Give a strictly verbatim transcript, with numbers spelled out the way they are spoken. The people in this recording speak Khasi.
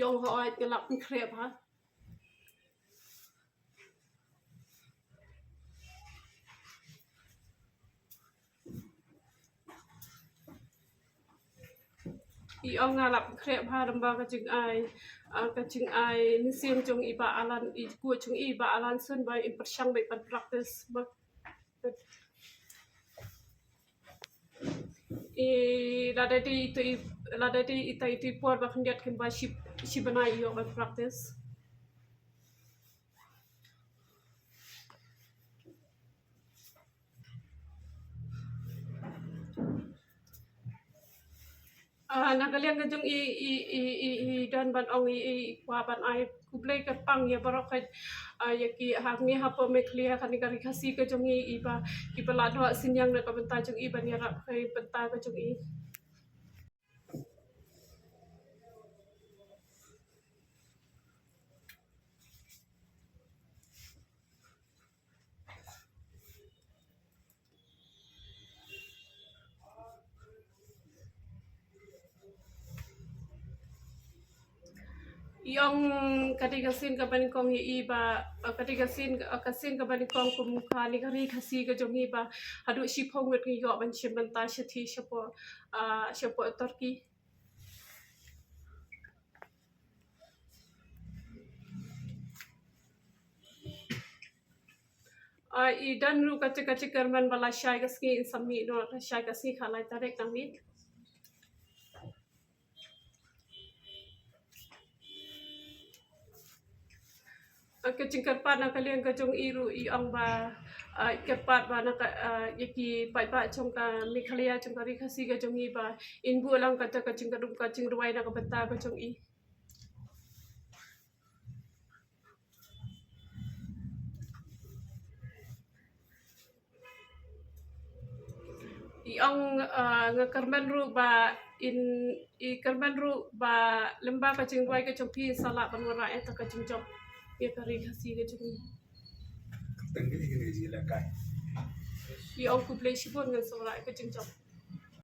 Ong hooid nga lah pynkhreh bha. I ong nga lah pynkhreh bha lyngba ka jingai, ah, ka jingai mynsiem jong i Bah Alan, i kuh jong i Bah Alan Sun ba in pyrshang ba i pan practice ba. I lada dei ito i, lada dei ita ito i por ba khyndiat kumba shi, shi bnai i ïoh ban practice. Ah, na ka liang ka jong i, i, i, i, i don ban ong i, i kwah ban ai khublei kyrpang ïa baroh ka, ah, ïa ki hangne hapoh Meghalaya kane ka Ri Khasi ka jong i, i ba, ki ba la doh synñiang na ka bynta jong i ban ïarap ka bynta ka jong i. I ong ka dei ka sien kaba nyngkong ïa i ba, ka dei ka sien, ka sien kaba nyngkong kum kane ka Ri Khasi ka jong i ba haduh shiphew ngut ngi ïoh ban shim bynta shathie shapoh, ah, shapoh Turkey. Ah, i don ruh kata ka jingkyrmen ba lashai ka sngi in sa mih noh, lashai ka sngi khatlai tarik nangne. Ah, ka jingkyrpad na ka liang ka jong i ruh i ong ba, ah, i kyrpad ba na ka, ah, ïa ki paidbah jong ka Meghalaya jong ka Ri Khasi ka jong i ba in buh lang kata ka jingkyrduh ka jingrwai na ka bynta ka jong i. I ong, ah, nga kyrmen ruh ba in, i kyrmen ruh ba lyngba ka jingrwai ka jong phi in sa lah ban wanrah ïa kata ka jingjop ïa ka Ri Khasi ka jong i. Tang kine kine jingïalehkai. I ong khublei shibun ngan sa wanrah ïa ka jingjop.